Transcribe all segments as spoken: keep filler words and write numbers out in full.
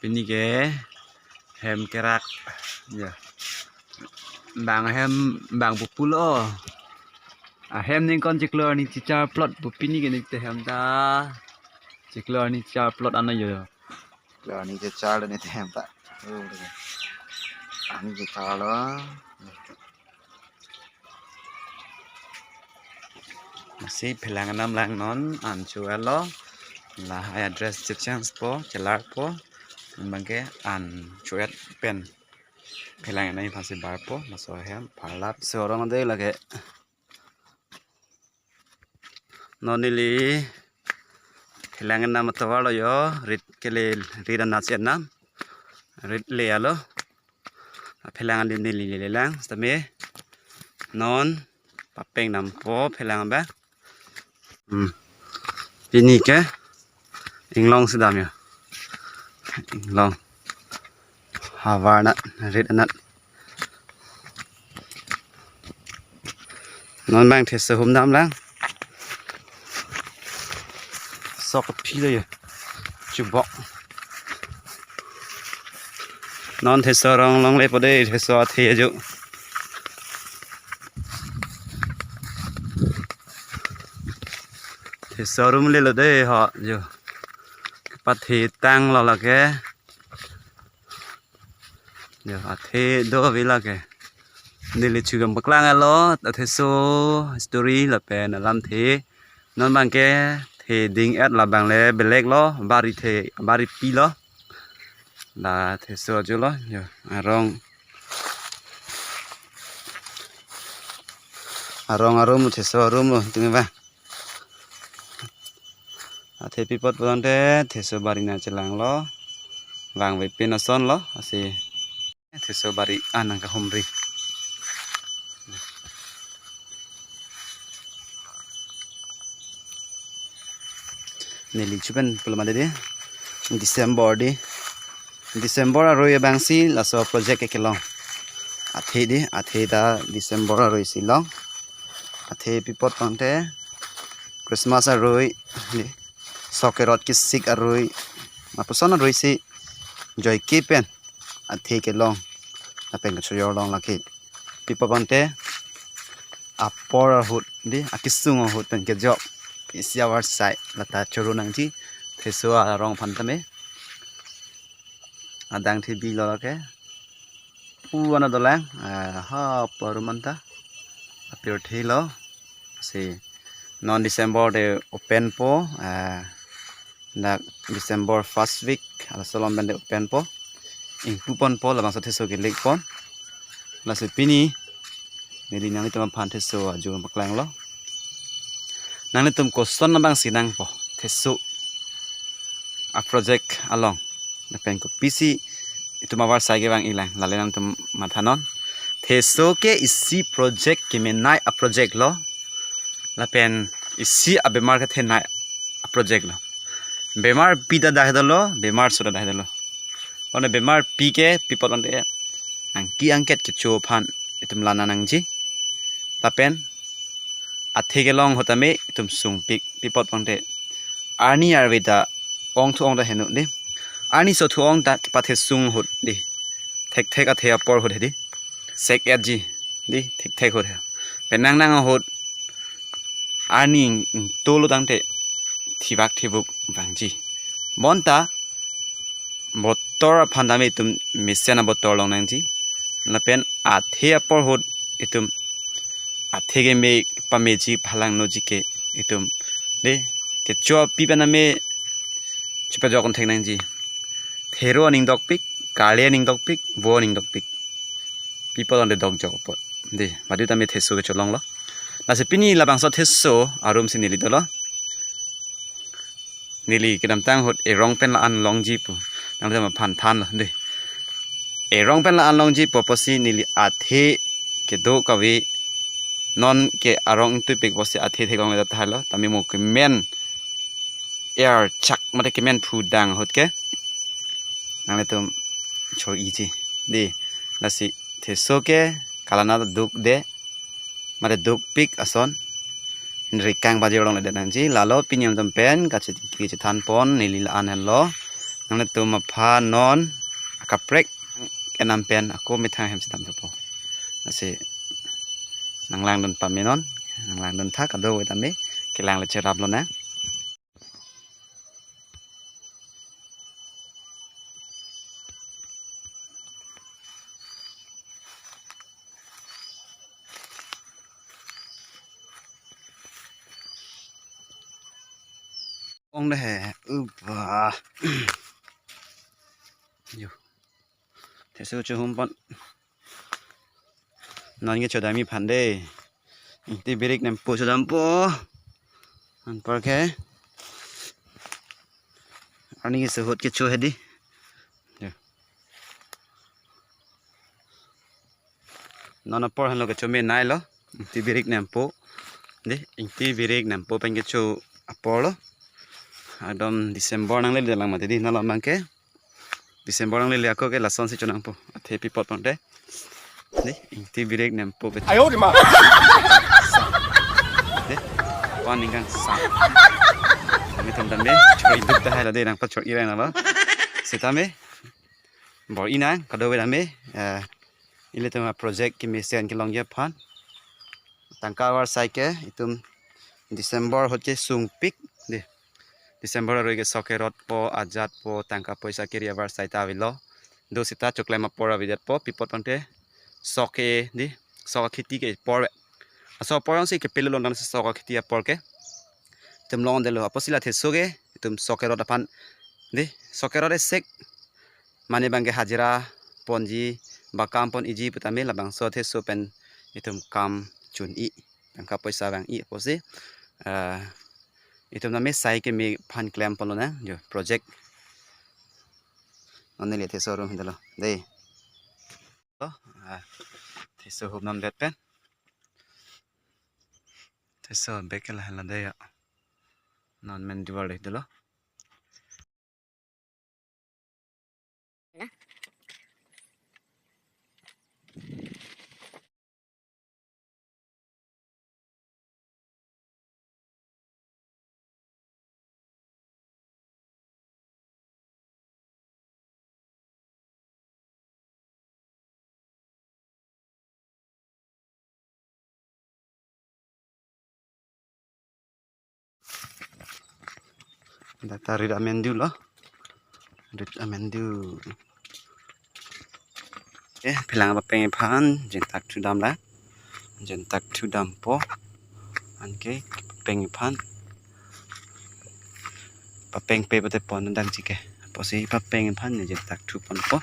Pini ke hem kerak. Ya. Bang hem bang pupulo. Ahem ningkon chiklo arni chichar plot pu pini ke nik te hem ta. Chiklo arni chichar plot ano yo. Chiklo arni chichar lo nik te hem ta. Oh, arni chichar lo. Lasi phelang anam lang non an cho-etlo. Lahai address chechangpo, chelarpo. Bangke an cho-et pen phelang anam aphansi barpo, laso ahem parlap. So rong de lake. Non neli phelang anam atovar lo yo, rit kele, rit anat si anam. Rit le alo. Phelang an neli le lang, sitame non papeng dampo phelang abang. Hmm. Pini ke inglong si dam yo. Inglong. Havar anat, rit anat. Non bang theso hum dam lang. Sok phi lo yo. Chubok. Non theso rong longle po de, theso athe ajo. Theso rumle lo de ho jo. Pathe tanglo lake. Jo, athe do ave lake. Neli chugam paklang alo, atheso history lapen alamthe. Non bangke the ding-et labang le belek lo, bari the, bari pi lo. La theso ajo lo, jo, arong. Arong arum, theso arum lo, tumi ba. Athe pi apot pulote theso bari nangchelang lo. Vangve pen ason lo, lasi theso bari anang kahumri. Neli chupen pulo made de. December de. December arui abangsi laso project ke kelong. Athe de, athe ta December arui si long. Athe pi apot tangte Christmas arui, de. Sok kerot kesik arui. Lapuson arui si joike pen athe kelong. Lapen kechojor long lake. Pi apot tangte apor ahut de, akesung ahut pen kejok. Isi avarsai lata choro nangji. Theso arong aphan tame. Adang the bi lo lake. Pu ana dolang. Ah, ha parum anta. Apirthe lo. Si non December de open po. Ah, dak December first week. Ala solom pen de open po. Ingpu ponpo labangso theso kelik pon. Lasi pini neli nanglitum aphan theso ajo paklang lo. Nanglitum koson abangsi nangpo theso a project along. Lapen kopisi itum avarsai kevang-i lang, lale nangtum mathanon. Theso ke isi project kemenei a project lo. Lapen isi abemar kethenei a project lo. Bemar pi ta dak dolo, bemar so ta dak dolo. Kone bemar pi ke pi apot tangte angki angket kecho aphan itum lana nangji. Lapen athe kelong ahut tame itum sungpik, pi apot tangte arni arve ta ong thu ong ta heno de. Arni so thu ong ta kepathe sung ahut de. Thekthek athe apor ahut he de. Sek-etji de, thekthek ahut he. Penang nang ahut arni ingtolo tangte thivak thivuk vangji. Bonta botor aphan tame itum mesen abotor long nangji. Lapen athe apor ahut itum athe keme pameji phalangnoji ke itum de kecho pi pen tame chepajok thek nangji. Thero aning dokpik, kale aning dokpik, vo aning dokpik. Pi apot tangte dokjok apot. De, badu tame theso kecholong lo. Lasi pini labangso theso arum si neli dolo. Neli kedamtang ahut erong pen la-an longji pu nangtum aphan thanlo de. Erong pen la-an longji pu apotsi neli athe kedo kave non ke arong ingtupik apotsi athe theklongle tahai lo. Tame mo kemen er chak mate kemen phu dang ahut ke nanglitum cho-iji de. Lasi theso ke kalana duk de. Mate dukpik ason. Rikang bajir longle det nangji. Lalo pini nangtum pen kachet kachethan pon neli la-an henlo. Nanglitum aphan non akaprek kenam pen ako methang hem sitame dopo. Lasi nanglangdun pame non, nanglangdun tha, kadokave tame kelang le cherap lonang. Ong dei he, uba. Yo. Theso chohum pon. Non ke chodam-i aphan dei. Ingti birik nempo chodampo. Anparke. Arni keso ahut kecho hedi. Yo. Non apor henlo kecho me nailo. Ingti birik nempo. Dei, ingti birik nempo pen kecho apor lo. Ekdom December nanglele lang mati dei, nalo abangke. December nanglele ako ke lasonsi chonangpo. Athe pi apot pon dei. Dei, ingti birik nempo pen. Ayo, di ma. Dei, wan ningkan sa. Kami teman dei, chori duk dah lo dei, nangpachori-i nang lo. Sitame, bor-i nang, kadokave tame, eh, ilitum aproject kemesen kelongji aphan. Tangka avarsai ke, itum December ahut kesungpik, dei. December arui ke sok kerotpo, ajatpo, tangka poisa keri avarsai ta avelo. Do seta choklem apor avedetpo, pi apot pon te sok ke, dei, sok akheti ke apor ve. Laso apor jongsi kepelo lonang si sok akheti apor ke. Itum longdetlo, apotsi la theso ke, itum sok kerot aphan, dei, sok kerot esek. Mane abangke hajira ponji, ba kam pon-iji putame labangso theso pen itum kam chun-i. Tangka poisa vang-i apotsi. Eh, itum tame sai keme aphan klem pon lonang, yo, project. Non neli theso arum hidalo. Dei. Oh, ah, theso hum namdet pen. Theso bek ke lahen lo dei ya. Non men diwar dei dolo. Dak ta rit amendu lo. Rit amendu. Eh, phelang papeng aphan, jentak thu dam la. Jentak thu dampo. Anke papeng aphan. Papeng pe pute pon dang chike. Apotsi papeng aphan ne jentak thu ponpo.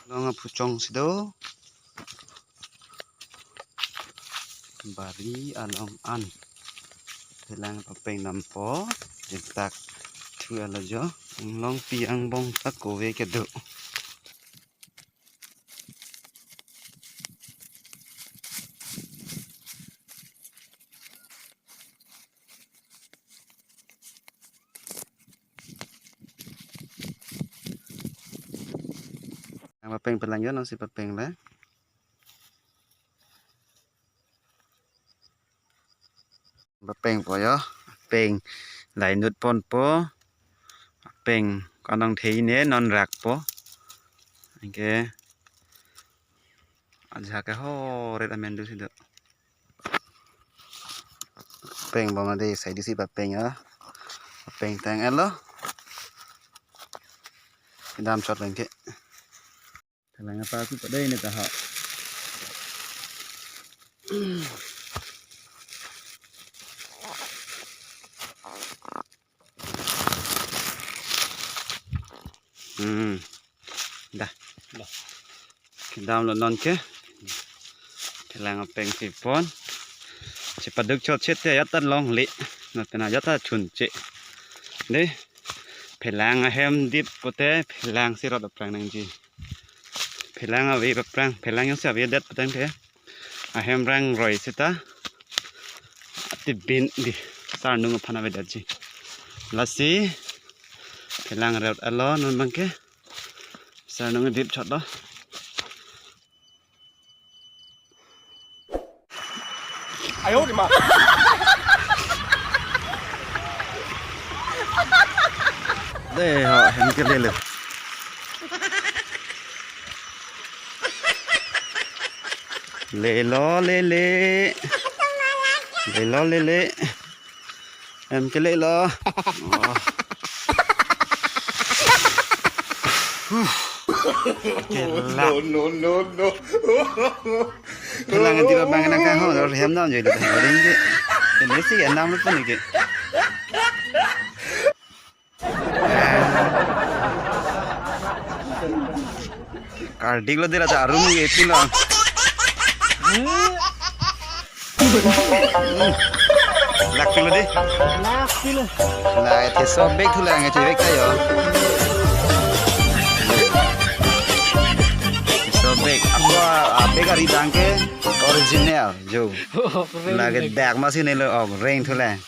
Long aphuchong si do. Bari along an. Phelang papeng dampo. Jentak thu alo jo. Inglongpi angbong ta kove kedo. Nang papeng pelang yo, nang si papeng le. Papeng po yo, peng lainut ponpo, peng kanong thei ne non rakpo. Anke ajahak ke ho ret amen do si do. Peng bong ade sai di si papeng ya. Peng tang elo. Dam shot lengke. Phelang apa aku pada ini taha. Hmm. Dah. Dah. Kedam lo non ke. Phelang apeng si pon. Chepaduk chot chet te ajat ta longle. Nat pena ajat ta chunche. De. Phelang ahem dip pote phelang si rot aphrang nangji. Phelang ave aphrang, phelang jongsi avedet patang te ahem rang roi seta atibin di sarnung aphan avedetji. Lasi phelang rot alo non bangke sarnung dip chot lo. De ho, hem ke lele. Lelo lele. Lelo lele. Hem ke lelo. Oh. Huh. Kela. No, no, no, no. Phelang anti babang na ka ho, lor hem dam joi lo. Ring ke. Ini si enam lo pun ke. Kardik lo dira ta arum ke epin lo. Lak pilo di. Lak pilo. La ete sobek thu lang ete bek tayo. Sobek. Ako abek ari bangke original jo. Lagi dak masih nelo ok ring thu lang.